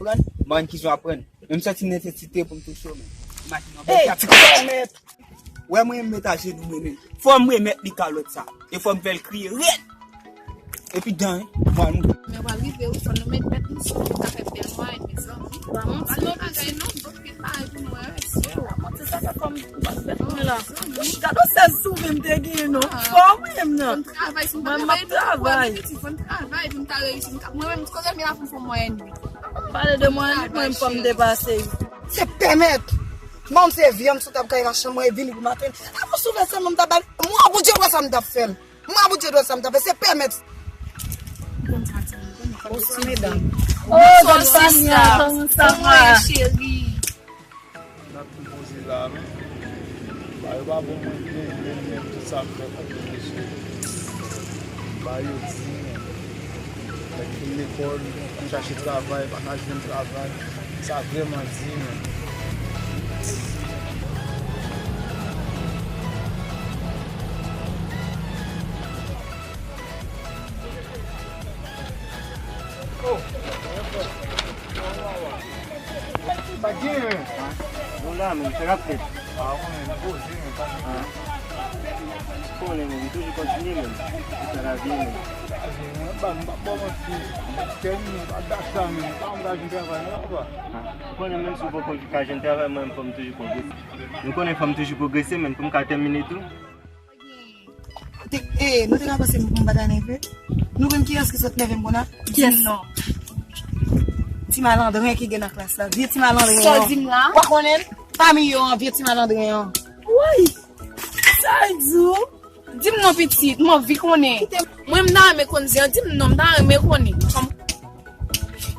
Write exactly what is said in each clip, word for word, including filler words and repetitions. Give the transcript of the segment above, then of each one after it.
Konprann? Mwen ki jan aprann. Men m santi nesesite pou m touche w, men. Imajine yon bèl ti kòmèt. Wè mwen met ajenou mwen, men. Fò m remèt li kalòt sa. E fò m fè l kriye rèd. Epi dan, mwen. Men w al rive, wi, fò nou met bèt nou sou, nou ka fè bèl mwayen, mezanmi. Pa manti non, bagay non, bon, vin pa epi nou wè, mesye. Pa manti, sa fè kòm bèt mwen la. Gade sèz sou ven m te genyen, non. Fò mwen menm nan. Fò n travay, si n pa travay, nou travay. Fò n travay, pou n ka reyisi. Mwen menm, kote m ye la pou m fè mwayen. Pale de mwen, li mwen fò m depase. Se pèmèt. Bon, se vyann sou tab kay machann mwen vini pou maten. Avan sou fè sa, mwen m t ap ba l. Mwen, Bondye, wè sa m t ap fè l. Mwen, Bondye, wè sa m t ap fè. Se pèmèt. Bonsoir, mesdames. Oh, bonsoir, sista. Comment ça va? Cheri. N ap tou poze la, men. Ba yo pa bon mwen byen, men menm tout sa m fè pou yo mesye. Ba yo di, men. Nèg fin lekòl, ap chache travay, pa ka jwenn travay. Sa vrèman di, men. Oh! Pa gen, men. Nou la, men, sa k ap fèt? Ah, konnen, nou poze, men, pa gen. Ah. Konnen, men, nou toujou kontinye, men. Se sa lavi, men. Lavi, men, pa, m pa ba w manti. Tèmine, pa dat sa, men. Pa m ka jwenn travay, non, papa. Ah, ou konnen, menm si w poko ka jwenn travay, mwen, fò m toujou pwogrese. Nou konnen fò m toujou pwogrese, men, pou m ka tèmine tou. Te, eh, nou te ka panse m pa ta nève? Nou konn kiyès ki sot nève m konn a? Di m non. Ti malandren ki gen nan klas la. Vye ti malandren an. Sa w di m la? Ou pa konnen l? Pami yo an, vye ti malandren an. Woy! Sa l di w? Di m non pitit, m anvi konnen. Mwen m ta renmen konn zen an, di m non, m ta renmen konnen.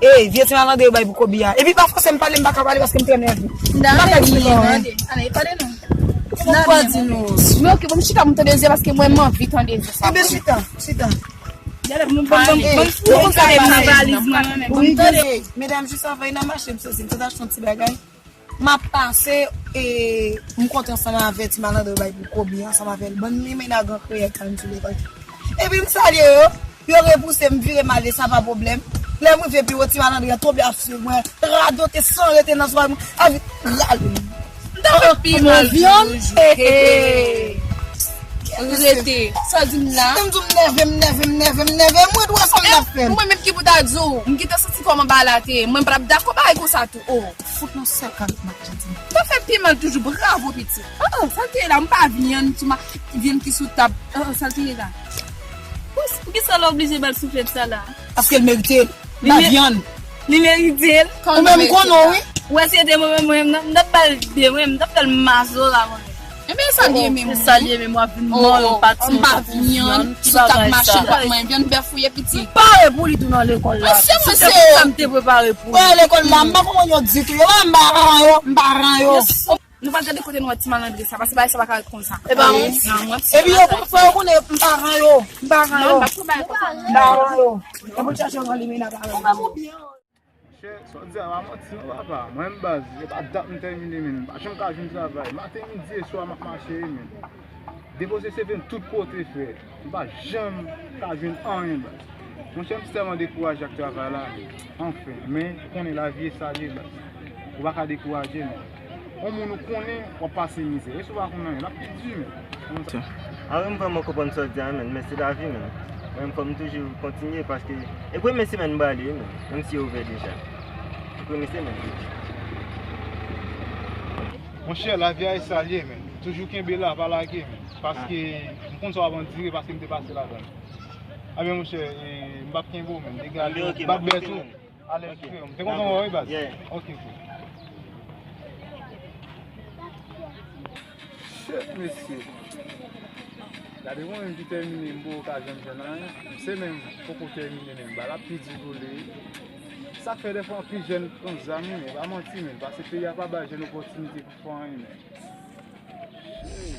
Ey, vye ti malandren yo bay pou Kobe a. Epi pa fòse m pale, m pa ka pale paske m trè nève. M pa ka eksplike w, men. Tande, tande, tande non. Ou pa di nou. Men oke, bon, m chita pou m tande zen paske mwen m anvi tande zen sa. Ebyen, chita, chita. Gade, bon, bon, bon, bon, bon, bon, kale m nan valiz mwen, mwen menm. Bon, tande. Medam, jis anvan n a mache, m sezi, m sot achte yon ti bagay. M ap pase, e, m kontre ansanm avè ti malandren bay pou Kobe ansanm avè l. Bann limena gran kreyè k al sou lekòl. Epi m salye yo, yo repouse m, vire m ale, sa pa pwoblèm. Lè m rive pi wo, ti malandren an tonbe ap swiv mwen, radote san rete nan zòrèy mwen, ap vin rale m. M ta fè pi mal vyann. Rete. Sa di m la? M di w m nève, m nève, m nève, m nève, mwen dwe sa m t ap fè. Mwen menm ki pou ta di w, m gentan santi kòman bagay la te ye. Mwen m pa t ap dakò bagay konsa tou. Oh. Fout nan sèl kay m ap janti. Ou pa fè pi mal toujou, bravo pitit. Ah, ah, sa l te ye la, m pa vyann, ti ma, vyann ki sou tab. Ah, ah, sa l te ye la. Pou, poukisa l oblije ba l souflèt sa la? Paske l merite l. Li pa vyann. Li merite l. Ou menm konnen w, wi. Ou wè si se te mwen menm, mwen, m t ap ba l de, mwen, m t ap fè l mazora, mwen. Ebyen, sa l ye menm, wi. Sa l ye menm, w ap vin mòlò, w pa ti mòlò pou vyann, sou tab machin, w ap manyen vyann bèf ou ye pitit. M pare pou li tou nan lekòl la. Mesye, mwen se sa m te prepare pou li. Wè lekòl la, m pa konprann yo ditou. Yo pa m paran yo, m paran yo. Nou pa gade kote nou wè ti malandren sa, paske bagay sa pa ka ret konsa. E pa yon ti. Epi yo fè yo konnen m paran yo, m paran yo. Non, m pa t kou bagay konsa. M paran yo. Epi chache yon limena paran yo. Chè, sa w di a pa manti non, papa. Mwen menm baz, e pa dat m tèmine, men. M pa janm ka jwenn travay. Maten, midi e swa, m ap mache, men. Depoze seve m tout kote, frè. M pa janm ka jwenn anyen, baz. Monchè, m tèlman dekouraje ak travay la, men. Anfen, men, ou konnen lavi e sa l ye, baz. Ou pa ka dekouraje, men. Yon moun ou konnen, w ap pase mizè. E si w pa konn anyen, l ap pi di, men. Ann, wi, m vrèman konprann sa w di a, men, men se lavi, men. Mwen, fò m toujou kontinye paske e premye semèn m prale, wi, men, menm si yo ouvè deja. E premye semèn. Monchè, lavi a e sa l ye, men. Toujou kenbe la, pa lage, men. Paske m konn sa w ap andire paske m te pase ladan l. Ebyen, monchè, e, m p ap kenbe w, men. Degaje w, bat bèt ou. Alèz frè, m te kontan wè w wi baz. Ok, ok. Shit, mesye. Gade mwen menm ki tèmine, m poko ka janm jwenn anyen. Se menm poko tèmine menm. Bagay la pi di pou li. Sa k fè dèfwa anpil jèn pran zam wi, men pa manti menm, paske peyi a pa bay jèn opòtinite pou fè anyen menm. Shit.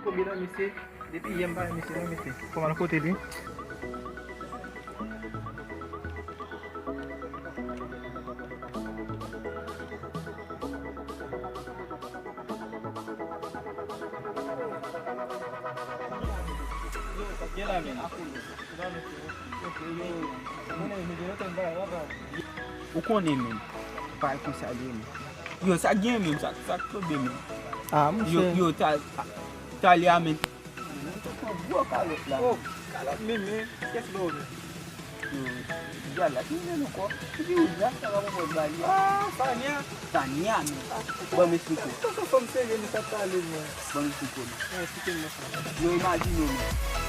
Konbyen nan misye? Depi yè m pa wè misye non mesye. Fò m al kote li. Ou konnen, men. Bagay konsa li ye, men. Yo, sa gen, men. Sa, sa k tonbe, men. Ah, yo, monchè. Yo, ta, talè a, men. Gwo kalòt la. Oh, kalòt, men, men. Kiyès ba w, men? Yo, gade la, ki men ankò? Ki di ou la, sa va konprann ba li. Ah, Fania. Tania, men. Ban m esplike w. Sa se fanm serye, men sa pale, men. Ban m esplike w, men. Nan, esplike m nan sa. Yo, imajine w, men.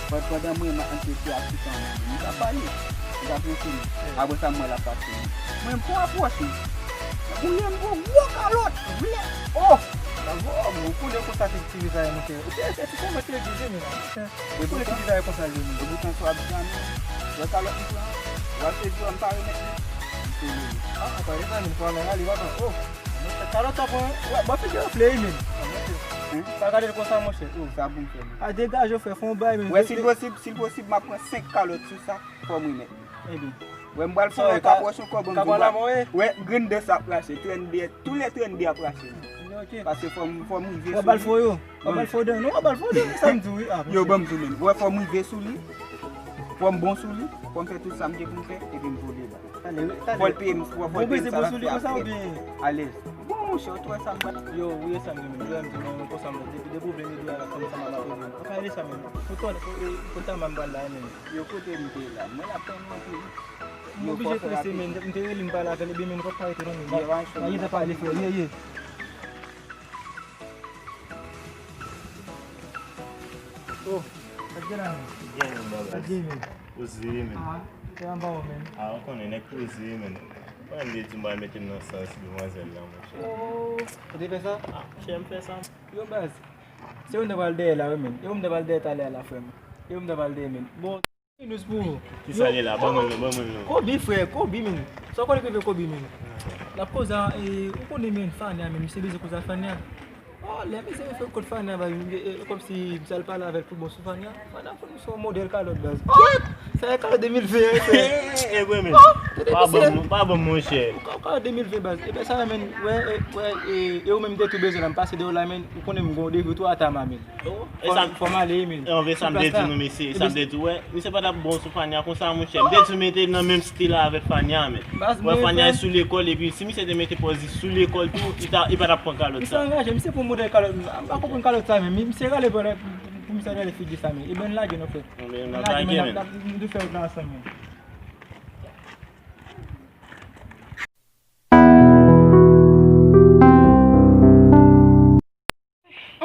Pandan, pandan mwen, m ap antre fè ak ti fanm nan, men. M t ap pale. M t ap pale, men. Apre sa, m wè l ap pase, men. Mwen, m pran apwòche. Ou ye, m pran gwo kalòt. Vle. Oh! Bravo, men. Ou konnen konsa se ti vizaj, monchè. Ou se, se ti fanm ki egzije, men. Ou konnen ti vizaj konsa, li, men. Epoutan, sou abitye a, men. Wè kalòt m pran. Wè se di w, m pa remèt li. M se li. Ah, apa, e sa, men, fò w al rale, papa. Oh! Monchè, kalòt sa pran, wè, bon, figi w anfle, wi, men. Hein? Pa gade l konsa, monchè. Oh, sa pou m fè, men. A, degaje w, frè, fè yon bay, men. Wè, si l posib, si l posib, m ap pran senk kalòt sou sa, fò m remèt li. Ebyen. Wè, m pral fè yon lòt apwòch ankò, ban m di w. Wè, grenn dan sa ap rache, trannde, tou lè trannde ap rache, men. Ok. Paske fò m, fò m rive sou li. W ap ba l fò yo. W ap ba l fò dan, non, w ap ba l fò dan, men sa m di w, wi. Ah, yo, ban m di w, men. Wè, fò m rive sou li. Fò m bon sou li. Fò m fè tout sa m gen pou m fè, epi m vole ba. Talè, talè. Fò l peye m, fò, fò l peye m sa l ap fè apre. Alèz. Bon, monchè, ou t wè sa m ba. Yo, wi, e sa menm, men. Yo, m di, men, konsa, men, depi, depi w vle m ede a la, konsa m ap ede w. Ou ka ede sa, men. Ou tande, ou tande m pral la, men. Yo, kote m te la? Mwen la tann ou anpil. M oblije trese, men. M te rele m pale avè l, ebyen, men, nou p ap ka rete non, men. N a gentan pale, frè. Ye, ye. Oh, sa k gen la, men? Gen, men, baba. Sa k gen, men? Poze, men. Ah, se anba w, men. Ah, ou konnen, nèg poze, men. Ou konnen m te di w m pral mete m nan sans demwazèl la, monchè. Oh, ou te fè sa? Ah, monchè, m fè sa. Yo, baz. Se ou m ta pral dèyè la, wi, men. E ou m ta pral dèyè talè a la, frè m. E ou m ta pral dèyè, men. Bon. News pou ou. Kisa li la? Ban mwen l non, ban mwen l non. Kobe, frè, Kobe, men. Sa w konnen ki rive Kobe, men? L ap koze a, e, ou konnen, men, Fania, men, misye bezwen koze a Fania. Oh, lè misye fè kot Fania, ba, e, e, kòmsi misye al pale avè l pou bon sou Fania. Fania fout misye yon modèl kalòt, baz. Kèt! Sa e kalòt de mil ven an, frè. E vre, men. Oh, tande misye. Pa ban m, pa ban m, monchè. Ou ka, ou ka de mil ven, baz. Ebyen, sa, men, wè, e, wè, e, e ou menm te tou bezwen la, m pase de w la, men, ou konnen m gon devi tou ata, men. Fò m ale, men. Anben, sa m te di nou, mesye, sa m te di, wè, misye pa t ap bon sou Fania konsa, monchè. M te di, mete nan menm stil la avèk Fania, men. Wè, Fania sou lekòl, epi si misye te mete pòz li sou lekòl tou, li ta, li pa t ap pran kalòt sa. Misye angaje, misye pran modèl kalòt, m pa konprann kalòt sa, men. Misye rale pou, pou, pou misye rale figi sa, men. Ebyen, lage non, frè. Anben, n ap lage, men. N ap, n ap, nou tou fè wout la ansanm, men.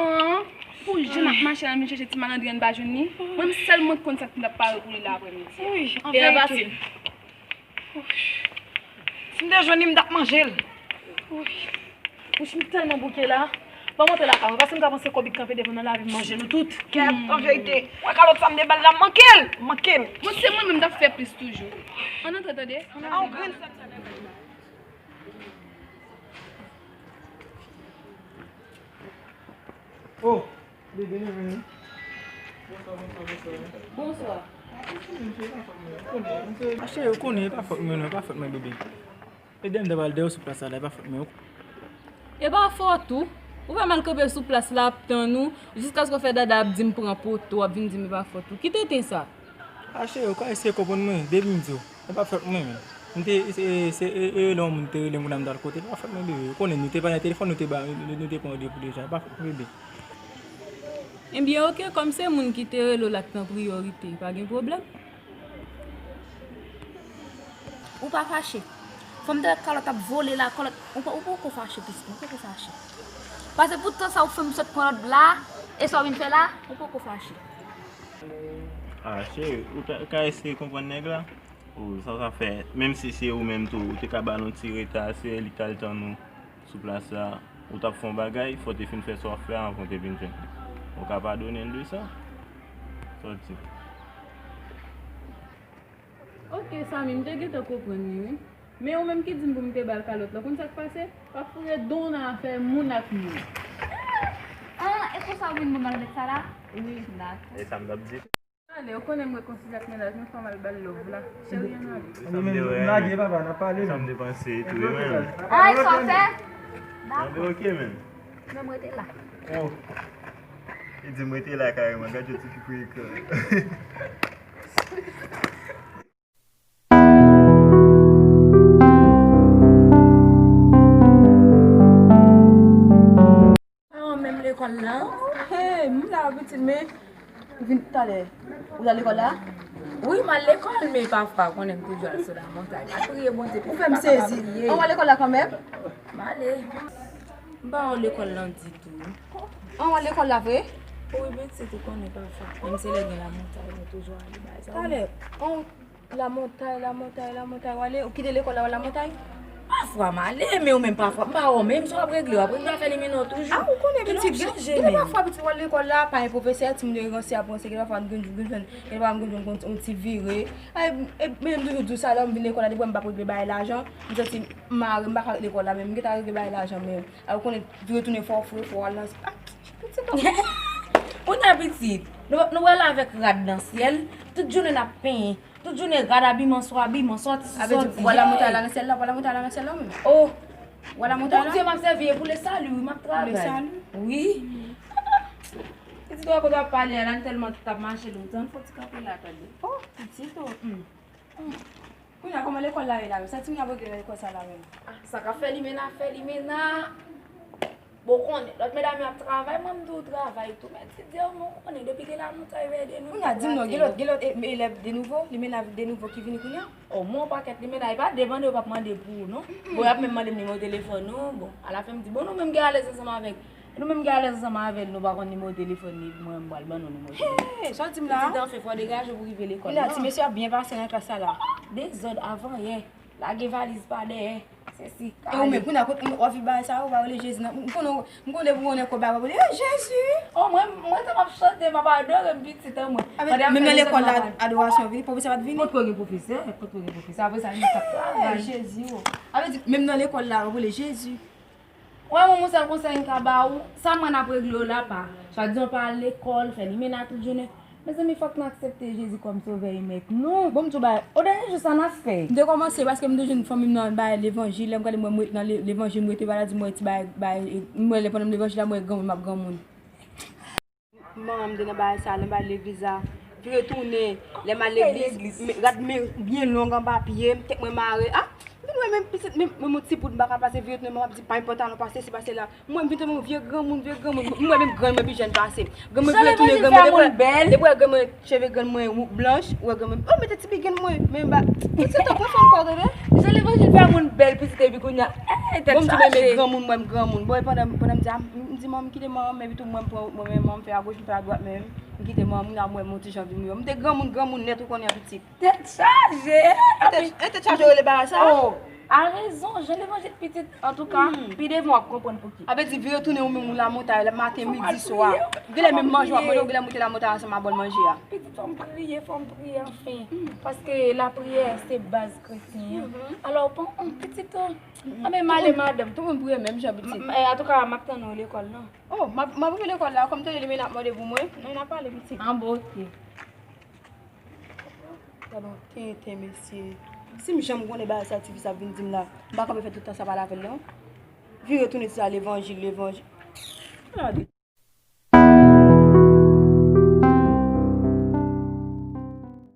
An, pou jan n ap mache la, vin chèche ti malandren, n pa jwenn li. Mwen, m sèlman konn sa k t ap pare pou li la aprèmidi a. Wi, an verite. Wi. Si m te jwenn li, m t ap manje l. Wi. Wouch, m tèlman bouke la. Ban m antre lakay mwen, paske m ka panse Kobe k kanpe devan nan lavi m manje nou tout. Kèt, an verite. Wè kalòt sa m te ba l la, m manke l. M manke l. Bon, se mwen menm, m t ap fè plis toujou. Ann antre, tande. An, yon grenn sèl. Oh, bebe, bebe. Bonswa, bonswa, bonswa. Bonswa. A cheri, ou konnen, e pa fòt mwen non, e pa fòt mwen, bebe. E dèyè m ta pral dèyè w sou plas la, e pa fòt mwen. E pa fòt ou. Ou fè m al kanpe sou plas la ap tann ou, jiskaske w fè dada ap di m pran poto, w ap vin di m e pa fòt ou. Ki tenten sa? A cheri, ou ka eseye konprann mwen, depi m di w, e pa fòt mwen menm. M te, se, se, e, e, lè yon moun te rele m pou n al kote, e pa fòt mwen, bebe. Ou konnen, nou te pale nan telefòn, nou te ba, nou, nou te pran randevou deja, e pa fòt mwen, bebe. Ebyen, oke, kòm se moun ki te rele w la k te an priyorite, pa gen pwoblèm. Ou pa fache. Fanm dèyè kalòt ap vole la, kalòt, ou pa, ou poko fache, pis, ou poko fache. Paske pou tan sa ou fè m sot pran lòt la, e sa w vin fè la, ou poko fache. Ah, cheri, ou ta, ka eseye konprann nèg la? Ou, sa w ka fè, menm si se ou menm tou, ou te ka ba l yon ti reta, se li k t al tann ou sou plas la, ou t ap fè yon bagay, fò w te fin fè sa w ap fè a anvan w te vin jwenn li. Ou ka padone l de sa? Sa w di? Oke, Samy, m te gentan konprann li, wi. Men ou menm ki di m pou m te ba l kalòt la, konn sa k pase? W ap foure don nan afè moun ak moun. Ah, e konsa w vin ban m al met sa la? Wi, dakò. E sa m t ap di. Ale, ou konnen m rekonsile ak mennaj mwen, fò m al ba l love la. Cheri, ann ale. Ann ale, men, m lage papa, n ap pale, men. Sa m te panse tou, men. Ay, sa w fè? Dakò. Ann ale, oke, men. Men m rete la. Oh. Li di m rete la kareman, gad yon ti fi frekan. An menm lekòl la. Hey, m la pitit men. Vin talè. Ou al lekòl la? Wi, m al lekòl, men pafwa, konnen m toujou al sou lamontay. M al priye Bondye pou m kapab priye. Ou fè m sezi. An w al lekòl la kanmenm? M ale. M pa al lekòl lan ditou. An w al lekòl la vre? Wi, pitit, ou konnen pafwa. Menm se lè gen lamontay, nou toujou ale bay sa. Talè. An w lamontay, lamontay, lamontay, w ale, ou kite lekòl la, w al lamontay? Pafwa m ale, men ou menm pafwa m pa wè w, menm si w ap regle, w ap regle afè limena w toujou. A, ou konnen pitit, gen pafwa pitit w al lekòl la, pa gen pwofesè, timoun yo ranse ap ranse, gen pafwa m gen jwenn, gen pafwa m gen jwenn yon ti vire. Ay, e, men m toujou di w sa, lè m vin lekòl la, depi m p ap regle bagay lajan, m santi m mare, m pa ka ret lekòl la menm, m gentan regle bagay lajan menm. A, ou konnen, vire tounen fò w fre, fò w al nan, a, pitit, Kounye a pitit, nou, nou wè l avèk rad nan syèl, tout jounen n ap penyen. Tout jounen rad abiman sou abiman, sòti sou sòti. Vwala montay la nan syèl la, vwala montay la nan syèl la menm. Oh! Vwala montay la. Bondye m ap sèvi e pou le sali wi, m ap travay. Pou le sali? Wi. Pitit ou wè kote w ap pale a la, n tèlman t ap mache lontan, n fò ti kanpe la tande. Oh, pitit ou. Kounye a kòman lekòl la ye la menm? Sa timoun ap regle nan lekòl sa la menm? Ah, sa k ap fè limena, fè limena. Bon, ou konnen, lòt medam yo ap travay, mwen m tou travay tou, men ti di yo, mwen ou konnen, depi gen lamontay yo ede nou. Kounye a, di m non, gen lòt, gen lòt e- elèv de nouvo, limena de nouvo ki vini kounye a? O, mwen yon pakèt limena, e pa demande yo p ap mande pou ou non. Bon, y ap menm mande m nimewo telefòn ou, bon, alafen m di, bon, nou menm ki alèz ansanm avèk, nou menm ki alèz ansanm avè l, nou pa konn nimewo telefòn li, mwen m pral ban nou nimewo telefòn. Hey, sa w di m la a? Pitit anfen, fò w degaje w pou w rive lekòl. Kounye a, ti mesye ap byen pase nan klas sa la. Dezòd avan yè. Lage valiz pa dèyè. Sesi. E ou menm, kounye a, kote w ap viv bagay sa yo, w pa rele Jezi nan. M konnen, m konnen pou w konnen kòb la, w ap rele, e Jezi! O, mwen, mwen te m ap chante, m ap adore m pitit an mwen. Menm nan lekòl la, adorasyon vini, pwofesè pa t vini? Kote w gen pwofesè? Kote w gen pwofesè? Apre sa, nou t ap travay. Jezi o. Sa vle di, menm nan lekòl la, w ap rele Jezi. Ou wè, mwen, yon sèl konsèy m ka ba ou, sa mwen ap regle yo la pa. Swadizan pa al lekòl, fè limena tout jounen. Mezanmi, fòk n aksepte Jezi kòm Sovè e Mèt nou. Bon, m di w bagay. O dènye jou, sa n ap fè? M te kòmanse paske m te jwenn fanmi m nan bay levanjil. Lè m gade, m wè m ret nan le- levanjil, m rete ba la, di m wè ti bay, bay, m wè lè pandan m levanjil la, m wè granmoun, m ap granmoun. Manman m te nan bagay sa, nan bay legliz la. Vire tounen, lè m al legliz, rad men byen long anba pye m, tèt mwen mare. Ah! Vin wè menm pitit, menm, menm yon ti poud m pa ka pase, vire tounen, m ap di, pa gen pantalon, pase isi, pase la. M wè m vin tankou yon vye granmoun, vye granmoun. M wè menm grann mwen pi jèn pase. Granmoun vire tounen, granmoun, depi w wè, depi w wè granmoun, cheve grann mwen blanch, ou wè granmoun, o, mete ti bigèn mwen, men ba, pitit, ou pran fanm kò, tande? Jan levanjil fè moun bèl, pitit, epi kounye a, eh, tèt chaje. Bon, m di, men, men granmoun, m wè m granmoun. Bon, e pandan, pandan m di, a, m di, manman, m kite manman m, epi tou mwen, m pran, mwen, men manman m fè agòch, m fè adwat, men m kite manman m, la m wè m yon ti jan vin miyò. M te granmoun, granmoun nèt, ou konnen, pitit. Tèt chaje! E tèt chaje w rele bagay sa? Oh, a rezon, jan levanjil pitit, antouka, pi devan w ap konprann pouki. A vle di, vire tounen ou menm ou lamontay, maten, midi, swa. Genlè menm manje w ap manje, ou genlè moute lamontay ansanm a bòl manje a. Pitit, fò m priye, fò m priye anfen. Paske lapriyè se baz kretyen an. Alò, bon, pitit, anben m ale madanm. Tout moun priye menm jan, pitit. Antouka, m ap tann ou lekòl, non? Oh, m ap, m ap rive lekòl la, kòm tande limena ap mande pou mwen, non, n a pale, pitit. Anben, oke. Gad yon tenten, mesye. Si m janm konnen bagay sa tifi sa ap vin di m la, m pa kanpe fè tout tan sa pale avè l non. Vire tounen ti sa levanjil, levanjil. Gade.